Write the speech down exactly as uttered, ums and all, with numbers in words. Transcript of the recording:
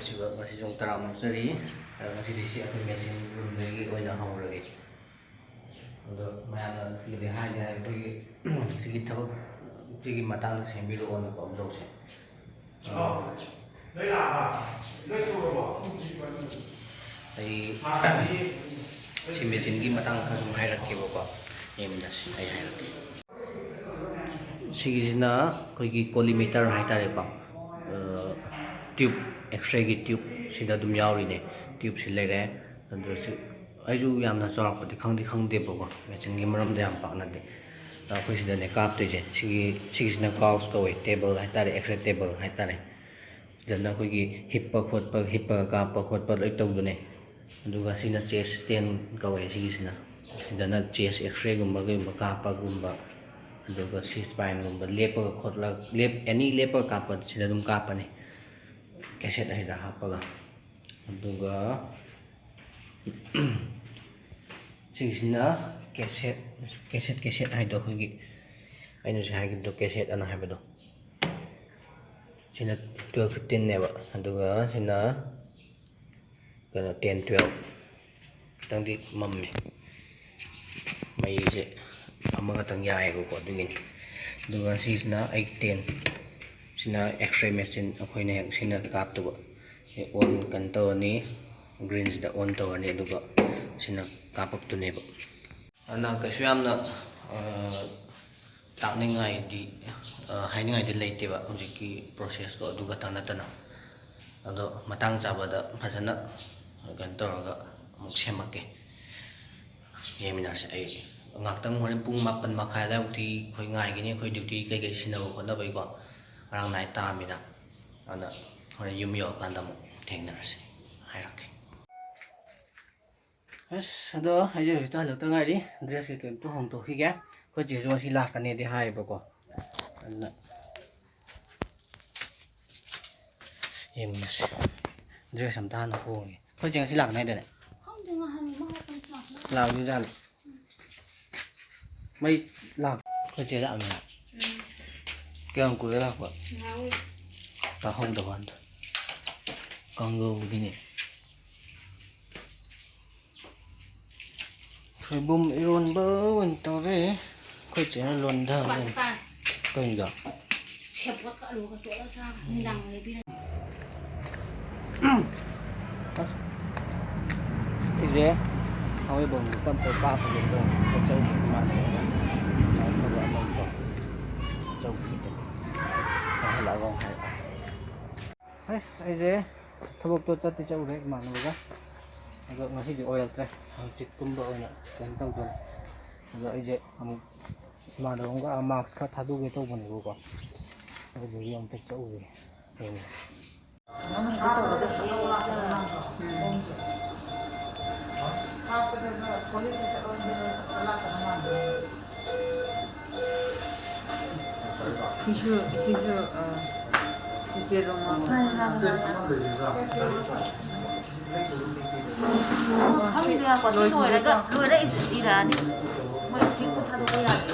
ꯁꯤꯕ ꯉꯁꯤ ꯁꯨꯝ ꯇꯔꯥꯃꯨꯛ ꯆꯠꯂꯤ꯫ ꯑꯗꯣ ꯉꯁꯤꯗꯤ ꯁꯤ ꯑꯩꯈꯣꯏ ꯃꯦꯆꯤꯟ ꯔꯨꯝꯗꯒꯤ ꯑꯣꯏꯅ ꯍꯧꯔꯒꯦ꯫ ꯑꯗꯣ ꯃꯌꯥꯝꯅ ꯑꯗꯨꯗꯤ ꯍꯥꯏꯗꯤ ꯍꯥꯏ ꯑꯩꯈꯣꯏꯒꯤ ꯁꯤꯒꯤ ꯊꯕꯛ, ꯁꯤꯒꯤ ꯃꯇꯥꯡꯗ ꯁꯦꯝꯕꯤꯔꯛꯑꯣꯅꯀꯣ ꯕ꯭ꯂꯣꯛꯁꯦ꯫ ꯑꯩ ꯁꯤ ꯃꯦꯆꯤꯟꯒꯤ ꯃꯇꯥꯡꯗ ꯈꯔ ꯁꯨꯝ ꯍꯥꯏꯔꯛꯀꯦꯕꯀꯣ꯫ ꯌꯦꯡꯃꯤꯟꯅꯁꯤ, ꯑꯩ ꯍꯥꯏꯔꯛꯀꯦ꯫ ꯁꯤꯒꯤꯁꯤꯅ ꯑꯩꯈꯣꯏꯒꯤ ꯀꯣꯂꯤꯃꯦꯇꯔ ꯍꯥꯏꯇꯥꯔꯦꯀꯣ꯫ ꯇ꯭ꯌꯨꯕ, ꯑꯦꯛꯁꯔꯦꯒꯤ ꯇ꯭ꯌꯨꯕ ꯁꯤꯗ ꯑꯗꯨꯝ ꯌꯥꯎꯔꯤꯅꯦ꯫ ꯇ꯭ꯌꯨꯕꯁꯤ ꯂꯩꯔꯦ꯫ ꯑꯗꯨꯁꯨ ꯑꯩꯁꯨ ꯌꯥꯝꯅ ꯆꯥꯎꯔꯥꯛꯄꯗꯤ ꯈꯪꯗꯤ ꯈꯪꯗꯦꯕꯀꯣ, ꯃꯦꯆꯤꯟꯒꯤ ꯃꯔꯝꯗ ꯌꯥꯝ ꯄꯥꯛꯅꯗꯤ꯫ ꯑꯗꯣ ꯑꯩꯈꯣꯏ ꯁꯤꯗꯅꯦ ꯀꯥꯞꯇꯣꯏꯁꯦ꯫ ꯁꯤꯒꯤ ꯁꯤꯒꯤꯁꯤꯅ ꯀꯥꯎꯁ ꯀꯧꯋꯦ, ꯇꯦꯕꯜ ꯍꯥꯏꯇꯥꯔꯦ, ꯑꯦꯛꯁꯔꯦ ꯇꯦꯕꯜ ꯍꯥꯏꯇꯥꯔꯦ꯫ ꯁꯤꯗꯅ ꯑꯩꯈꯣꯏꯒꯤ ꯍꯤꯞꯄ ꯈꯣꯠꯄ, ꯍꯤꯞꯄꯒ ꯀꯥꯞꯄ ꯈꯣꯠꯄ ꯂꯣꯏ ꯇꯧꯗꯣꯏꯅꯦ꯫ ꯑꯗꯨꯒ ꯁꯤꯅ ꯆꯦꯁ ꯁ꯭ꯇꯦꯟ ꯀꯧꯋꯦ ꯁꯤꯒꯤꯁꯤꯅ꯫ ꯁꯤꯗꯅ ꯆꯦꯁ ꯑꯦꯛꯁꯔꯦꯒꯨꯝꯕ ꯀꯩꯒꯨꯝꯕ ꯀꯥꯞꯄꯒꯨꯝꯕ, ꯑꯗꯨꯒ ꯁꯤ ꯁ꯭ꯄꯥꯏꯟꯒꯨꯝꯕ ꯂꯦꯞꯄꯒ ꯈꯣꯠꯂꯒ, ꯂꯦꯞ ꯑꯦꯅꯤ ꯂꯦꯞꯄꯒ ꯀꯥꯞꯄ ꯁꯤꯗ ꯑꯗꯨꯝ ꯀꯥꯞꯄꯅꯤ, ꯀꯦꯁꯦꯠ ꯑꯁꯤꯗ ꯍꯥꯞꯄꯒ꯫ ꯑꯗꯨꯒ ꯁꯤꯒꯤꯁꯤꯅ ꯀꯦꯁꯦꯠ, ꯀꯦꯁꯦꯠ ꯀꯦꯁꯦꯠ ꯍꯥꯏꯗꯣ ꯑꯩꯈꯣꯏꯒꯤ, ꯑꯩꯅ ꯍꯧꯖꯤꯛ ꯍꯥꯏꯈꯤꯕꯗꯣ, ꯀꯦꯁꯦꯠ ꯑꯅ ꯍꯥꯏꯕꯗꯣ꯫ ꯁꯤꯅ ꯇꯨꯌꯦꯜꯐ ꯐꯤꯐꯇꯤꯟꯅꯦꯕ꯫ ꯑꯗꯨꯒ ꯁꯤꯅ ꯀꯩꯅꯣ, ꯇꯦꯟ ꯇꯨꯌꯦꯜꯐ꯫ ꯈꯤꯇꯪꯗꯤ ꯃꯝꯃꯦ, ꯃꯩꯁꯦ ꯑꯃꯈꯛꯇꯪ ꯌꯥꯏꯌꯦꯕꯀꯣ, ꯑꯗꯨꯒꯤꯅꯤ꯫ ꯑꯗꯨꯒ ꯁꯤꯁꯤꯅ ꯑꯩꯠ ꯇꯦꯟ꯫ ꯁꯤꯅ ꯑꯦꯛꯁꯔꯦ ꯃꯦꯆꯤꯟ ꯑꯩꯈꯣꯏꯅ ꯍꯦꯛ ꯁꯤꯅ ꯀꯥꯞꯇꯧꯕ꯫ ꯁꯤ ꯑꯣꯟ ꯀꯩꯅꯣ ꯇꯧꯔꯅꯤ, ꯒ꯭ꯔꯤꯟꯁꯤꯗ ꯑꯣꯟ ꯇꯧꯔꯅꯤ, ꯑꯗꯨꯒ ꯁꯤꯅ ꯀꯥꯞꯄꯛꯇꯣꯏꯅꯦꯕ꯫ ꯑꯗꯨꯅ ꯀꯩꯁꯨ ꯌꯥꯝꯅ, ꯑ, ꯇꯥꯛꯅꯤꯡꯉꯥꯏꯗꯤ, ꯑ, ꯍꯥꯏꯅꯤꯡꯉꯥꯏꯗꯤ ꯂꯩꯇꯦꯕ ꯍꯧꯖꯤꯛꯀꯤ ꯄ꯭ꯔꯣꯁꯦꯁꯇꯣ ꯑꯗꯨ ꯈꯛꯇꯪ ꯅꯠꯇꯅ꯫ ꯑꯗꯣ ꯃꯇꯥꯡ ꯆꯥꯕꯗ ꯐꯖꯅ ꯀꯩꯅꯣ ꯇꯧꯔꯒ ꯑꯃꯨꯛ ꯁꯦꯝꯃꯛꯀꯦ꯫ ꯌꯦꯡꯃꯤꯟꯅꯔꯁꯦ꯫ ꯑꯩ ꯉꯥꯛꯇꯪ ꯍꯣꯔꯦꯟ ꯄꯨꯡ ꯃꯥꯄꯟ ꯃꯈꯥꯏ ꯑꯗꯥꯏꯃꯨꯛꯇꯤ ꯑꯩꯈꯣꯏ ꯉꯥꯏꯒꯅꯤ, ꯑꯩꯈꯣꯏ ꯗ꯭ꯌꯨꯇꯤ ꯀꯩꯀꯩ ꯁꯤꯟꯅꯕ ꯈꯣꯠꯅꯕꯒꯤꯀꯣ꯫ ꯉꯔꯥꯡ ꯅꯥꯏꯠ ꯇꯥꯔꯝꯃꯤꯅ꯫ ꯑꯗꯨꯅ ꯍꯣꯔꯦꯟ ꯌꯨꯝ ꯌꯧꯔꯀꯥꯟꯗ ꯑꯃꯨꯛ ꯊꯦꯡꯅꯔꯁꯦ, ꯍꯥꯏꯔꯛꯀꯦ꯫ ꯑꯁ, ꯑꯗꯣ ꯑꯩꯁꯦ ꯍꯧꯖꯤꯛꯇ ꯍꯜꯂꯛꯇ ꯉꯥꯏꯔꯤ꯫ ꯗ꯭ꯔꯦꯁ ꯀꯩꯀꯩ ꯑꯝꯇ ꯍꯣꯡꯗꯣꯛꯈꯤꯒꯦ꯫ ꯑꯩꯈꯣꯏ ꯆꯦꯁꯨ ꯉꯁꯤ ꯂꯥꯛꯀꯅꯦꯗꯤ ꯍꯥꯏꯌꯦꯕꯀꯣ꯫ ꯑꯗꯨꯅ ꯌꯦꯡꯃꯤꯟꯅꯁꯤ꯫ ꯗ꯭ꯔꯦꯁ ꯑꯝꯇ ꯍꯥꯟꯅ ꯍꯣꯡꯒꯦ꯫ ꯑꯩꯈꯣꯏ ꯆꯦ ꯉꯁꯤ ꯂꯥꯛꯀꯅꯤ ꯍꯥꯏꯗꯥꯏꯅꯦ? ꯈꯪꯗꯦ, ꯉꯍꯥꯟ ꯃꯥ ꯍꯥꯏꯐꯝ ꯂꯥꯛꯄ꯫ ꯂꯥꯛꯑꯝꯗꯣꯏꯖꯥꯠꯂꯣ? ꯃꯩ ꯂꯥꯛ-, ꯑꯩꯈꯣꯏ ꯆꯦ ꯂꯥꯛꯑꯝꯃꯦ꯫ ꯎꯝ꯫ ꯀꯌꯥꯝ ꯀꯨꯏꯔꯦ ꯂꯥꯛꯄ? ꯉꯍꯥꯛ ꯑꯣꯏꯔꯦ꯫ ꯇꯥꯍꯧꯗꯕ ꯋꯥꯅꯤꯗ꯫ ꯀꯥꯡꯒꯧꯒꯤꯅꯦ꯫ ꯁꯣꯏꯕꯨꯝ ꯏꯔꯣꯟꯕ ꯑꯣꯏꯅ ꯇꯧꯔꯦ꯫ ꯑꯩꯈꯣꯏ ꯆꯦꯅ ꯂꯣꯟꯊꯕꯅꯦ꯫ ꯀꯩꯅꯣ? ꯁꯦꯕꯣꯠꯀ ꯑꯂꯨꯒ ꯇꯣꯠꯂꯒ ꯆꯥꯕ ꯅꯨꯡꯗꯥꯡ ꯂꯩꯕꯤꯔ꯫ ꯑꯩꯁꯦ ꯊꯥꯡꯃꯩꯕꯟꯗ ꯇꯞ ꯇꯞ ꯀꯥꯞꯄꯒꯦ ꯇꯧꯕ꯫ ꯄꯣꯠ ꯆꯩ ꯏꯃꯥꯟꯅꯕ ꯏꯃꯥꯟꯅꯕ ꯑꯃ ꯆꯧ ꯄꯤꯗꯦ꯫ ꯍꯜꯂꯛꯑꯒ ꯑꯃꯨꯛ ꯍꯥꯏꯔꯛꯑꯣ꯫ ꯑꯁ, ꯑꯩꯁꯦ ꯊꯕꯛꯇꯣ ꯆꯠꯇꯤ ꯆꯠꯂꯨꯔꯦ ꯏꯃꯥꯟꯅꯕꯒ꯫ ꯑꯗꯣ ꯉꯁꯤꯗꯤ ꯑꯣꯏꯔꯛꯇ꯭ꯔꯦ꯫ ꯍꯪꯆꯤꯠꯀꯨꯝꯕ ꯑꯣꯏꯅ ꯀꯩꯅꯣ ꯇꯧꯗꯣꯏꯅꯦ꯫ ꯑꯗꯣ ꯑꯩꯁꯦ ꯑꯃꯨꯛ ꯏꯃꯥꯟꯅꯕ ꯑꯃꯒ mask ꯈꯔ ꯊꯥꯗꯣꯛꯀꯦ ꯇꯧꯕꯅꯦꯕꯀꯣ꯫ ꯑꯗꯨꯗꯨꯒꯤ ꯑꯝꯇ ꯆꯠꯂꯨꯒꯦ꯫ ꯍꯌꯦꯡ꯫ ꯁꯤꯁꯨ, ꯁꯤꯁꯨ, ꯑ, ꯏꯆꯦ ꯔꯣꯃꯥ꯫ ꯈꯪꯗꯦ, ꯉꯥꯏꯈꯣ, ꯁꯤ ꯂꯣꯏꯔꯒ, ꯂꯣꯏꯔ ꯏꯔꯛꯑꯅꯤ꯫ ꯃꯣꯏ ꯁꯤ ꯊꯥꯗꯣꯛꯄ ꯌꯥꯗꯦ꯫